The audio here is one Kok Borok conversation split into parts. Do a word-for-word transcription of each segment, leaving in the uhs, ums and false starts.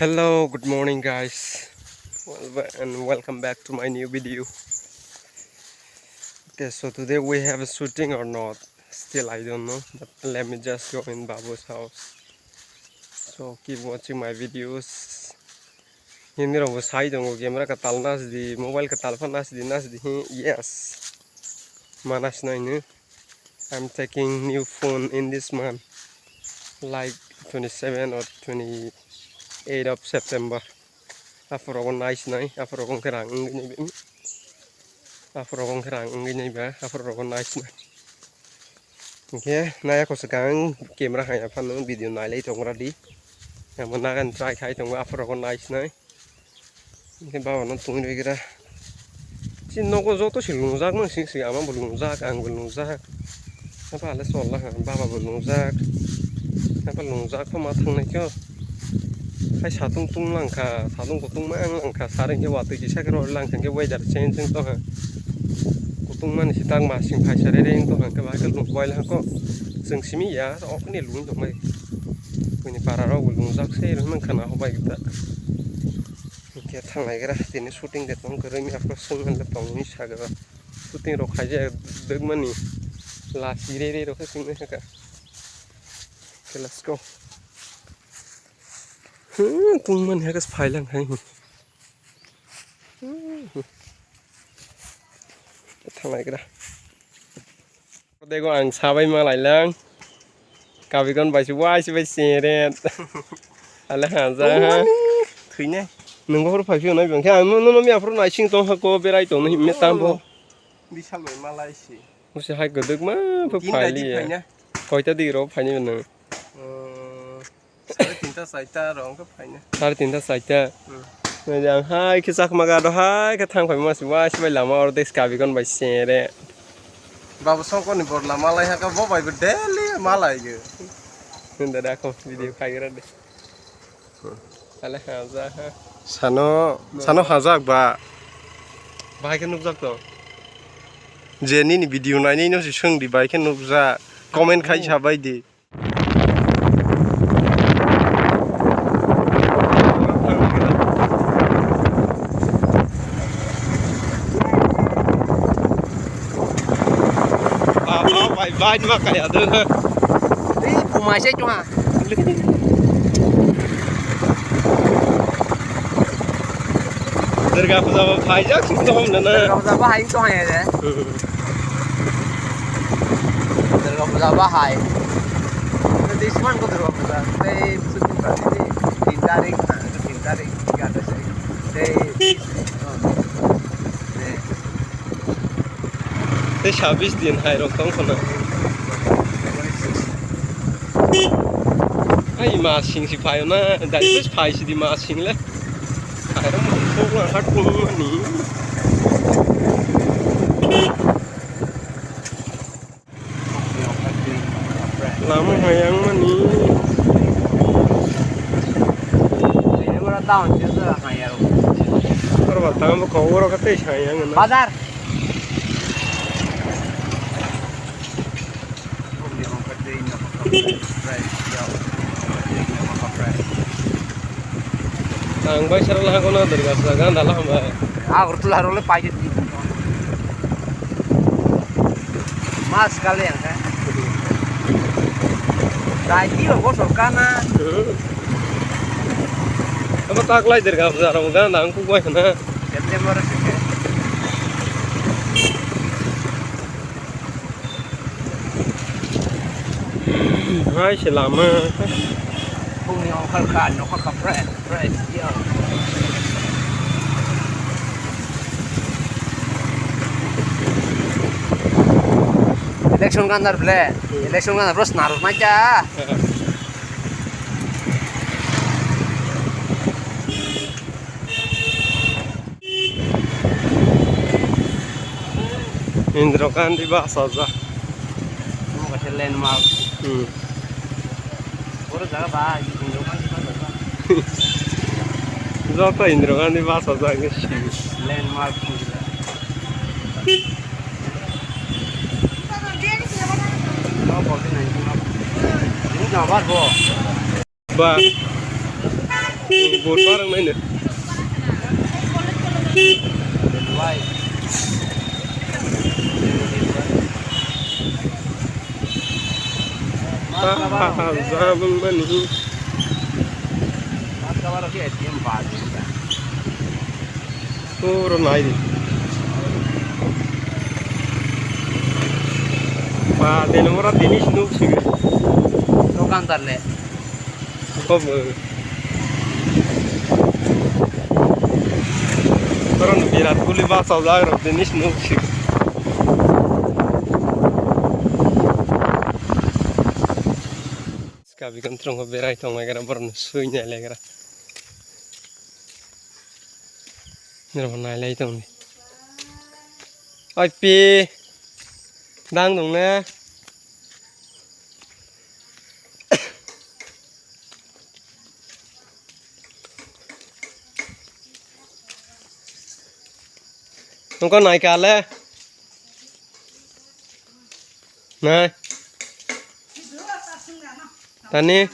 Hello, good morning, guys. Well, and welcome back to my new video. Okay, so today we have a shooting or not? Still, I don't know. But let me just go in Babu's house. So keep watching my videos. Hindi rok bo sai tongo, camera kwtal nasdi, mobile kwtal pha nasdi, nasdi hi, yes. Ma nasnai no. I'm taking new phone in this month, like twenty-seven or twenty-eight of September. Aphuru rogo nai sinai, aphuru rogo khe rang wngwi nai ba, aphuru rogo khe rang wngwi nai ba, aphuru rogo nai sinai. Hingke nai ako swkang camera hai aphano video nailai tongra di. Amo nagan try khai tongo, aphuru rogo nai sinai. Hingke baba no tongwi rwkhe ra. Chini nogo joto se lungjak mang sing sing, ama bo lungjak, ang bo lungjak. Apa ale chol lang, baba bo lungjak. Apa lungjak kho ma thangnai kho. Hai satung tung lang kha, satung kutung mang lang kha, sar hingke watwi kisa khe rw lang kha, hingke weather change wng tong kha. Kutung mani se tak masing phaisa re re wng tong kha, hingke bahai khe lung boil ha kho. Chwng simi ya, okni lung tong bai. Buini para rok bo lungjak se rw mang khana hobai gita. Hingke thanglai gra tini shooting de tong kwrwi mi afro sung han le tong mi saga. Shooting rok khaijak dwkmani la sirere rok khe singwi kha. Okay, let's go. Hmm, tungmani hakhe phailang hai. Hmm. Thanglai gra. Dego ang sabai ma lailang. Kabikon bai se wai se bai sere. Ale ha ja ha. Thwinai. Nungbo phuru phai phiyonai bangkhe ang no no mi aphuru naising tong ha ko berai tong hi me tambo. Bisal bai malai si. Musi hai guduk ma phu Tin bai di phaili ya. Phaina. Koita di ro phaini nang. Hmm. Sare tinta saita rok wngkha phaina. Sare tinta saita. Hmm. Nai jang hai khe chakma gado hai khe thang phai masi wai sibai lama oro desk kabikon bai sere. Babu songkoni bor lama lai haka bo bai bo daily malai ge. Nda da ko video khai gra de. Ale ha ja ha. Sano, sano hajak ba. Bahai khe nukjak to. Je nini video nainai no si swng di bahai khe nukjak. Comment khai sabai di. Baba bai bai ma kaya de. Ei, bumai se chunga. Durga puja ba phaijak sing tong na na. Durga puja ba hai tong ya de. Hmm. Durga puja ba hai. Tei siman ko Durga puja. Tei tin tarik, tin tarik, tiga tarik. Tei, tei. Tei sabis din hai rok tong khna. Ai ma sing si phaio na, dai bus phai si di ma sing le. Hai ro mo ko na hat ko mani. Lama hayang mani. Ini mura tahun juga hayang. Oro ba tang ko oro ka tei hayang na. Bazar. Ang bai sara laha kono Durga puja gan dala hambai. Agartala role pai di. Mas kali yang kan. Dai di lo bosor kana. Apa tak lai Durga puja ram gan dang ku bai na. September sih. Hai se lama. Bumni ongkhar kha, nokha kha, fresh, fresh, yo. Election gandar ble, election gandar bro, snarok na kya? Indira Gandhi bus aja. Omo kaisa landmark. Hmm. Oro jaga ba Indira Gandhi bus aja. Joto Indira Gandhi bus aja ke si. Landmark. No, forty nine. Ini gambar bo. Ba. Bor barang naino. Ah, jabang mani. Puro nai di. Ba, deno ora dinis nuk sini. Dokan tar le. Kom. Koron birat guli bachajak rok dinis nuk sini. Kabi kan trongo berai tong mai gara borno sui nai lai gara. Nirok nailai tongdi. Oi pi. Dang dong ne. Nongko naika le. Nai. Tani.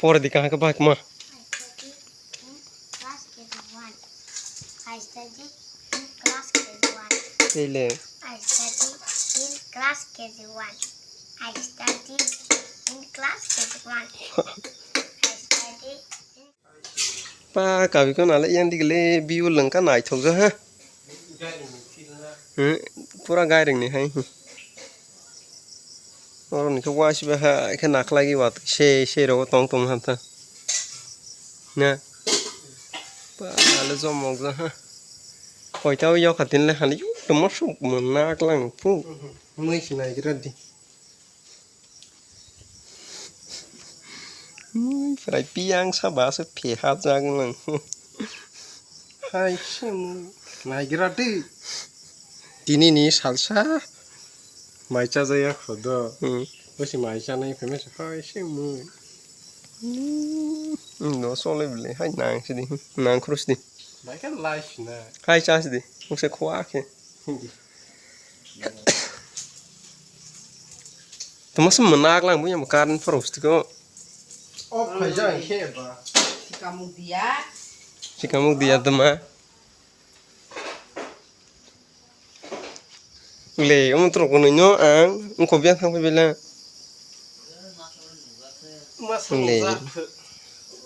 Pore di kaha ke bak ma. I study in class K G one. I study in class K G one. Tele. I study in class K G one. I study in class K G one. I study in Pa kabi ko nale yang dik le view lengka naithok ja ha. Hmm, pura gairing ni hai. Oro ni khe wasiba ha khe nakhlai wa se se rogo tong tong ham ta. Na. Pa ale jomok ja ha. Koita o yok hatin le hali tongma suk mo naklang pu. Mui sinai gira di. Mui prai piang sa ba se phe hajak nang. Hai se mui naigra de. Tini ni salsa mai cha jaya khodo. Hmm. Bosi mai cha nai phai mesa hai se mui. Hmm. No sole bile hai nang sidi. Nang khurus di. Bai kan lai sina. Hai cha sidi. Mukse khwa khe. Hindi. Tama se menak lang punya current post ko. Off khai ja khe ba. Sikamuk dia. Sikamuk dia tama. Le, omo tro kono no ang, ungko biang thang bela. Mas Le.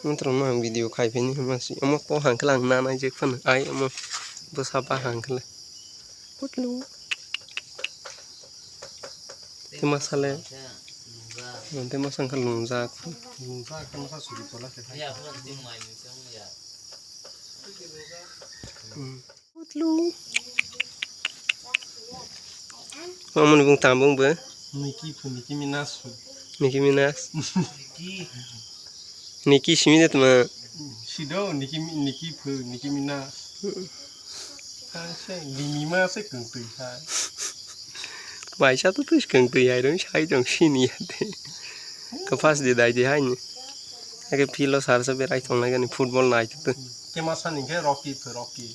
Montro ma ang video khai phini ma si. Omo to hangkhe lang na nai je phano. Ai omo bwsa ba hangkhe le. Putlu. Te masale. Te masa hangkhe lungjak. Lungjak, te masa suri tola khe. Hmm. Putlu. Omo ni bung tamo bung bo. Nicki phu, Nicki Minaj phu. Nicki Minaj. Nicki simi de tma. Sido Nicki, Nicki phu, Nicki Minaj. Ha se, limi ma se kung twi ha. Bai sa to twi kung twi hai rong sai jong sini ya de. Ka pas de dai de hai ni. Ake philo sar sa berai thong nai gani football nai tu. Te masa ni khe Rocky phu, Rocky.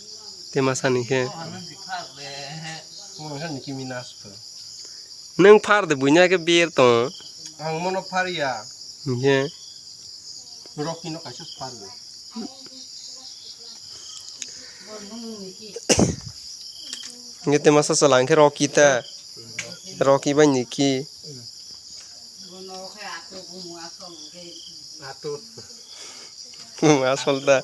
Te masa ni khe. Mo sa Nicki Minaj phu. Nung phar de buina khe ber to. Ang mono phar ya. Ye. Rocky no kaisa phar ya. Nge te masa sa lang khe Rocky ta. Rocky bai Nicki. Atur. Asol ta.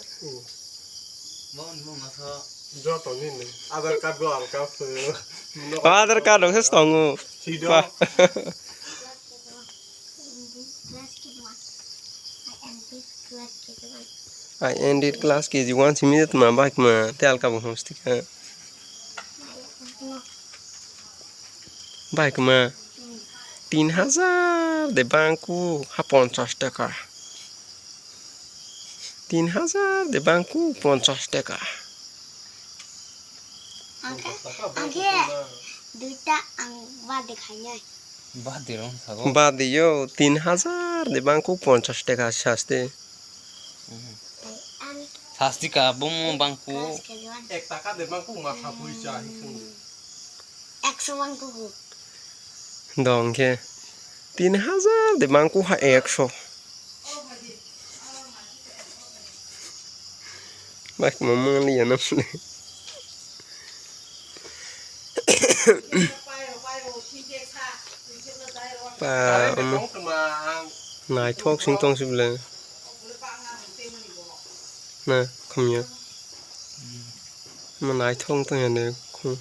Joto nini. Aadhaar card bo alka phu. Aadhaar card rok se tongo. Sido. Pa. I ended class K G one simi de tma bai kma te alka bo hostika. Bai kma tin hajar de bangku ha ponchas taka. Tin hajar de bangku ponchas taka. Angkhe, angkhe duita ang bade khainai. Bade rong sago. Bade yo tin hajar de bangku ponchas taka saste. Sasti ka bomo bangku. Ek taka de bangku ma sapui cha hi sung. Ekso bangku. Dong khe tin hajar de bangku ha ekso. Bak mamang liya nam le. Pa omo naithok sing tong sibla. Na khamya. Ma naithok tong ya ne khum.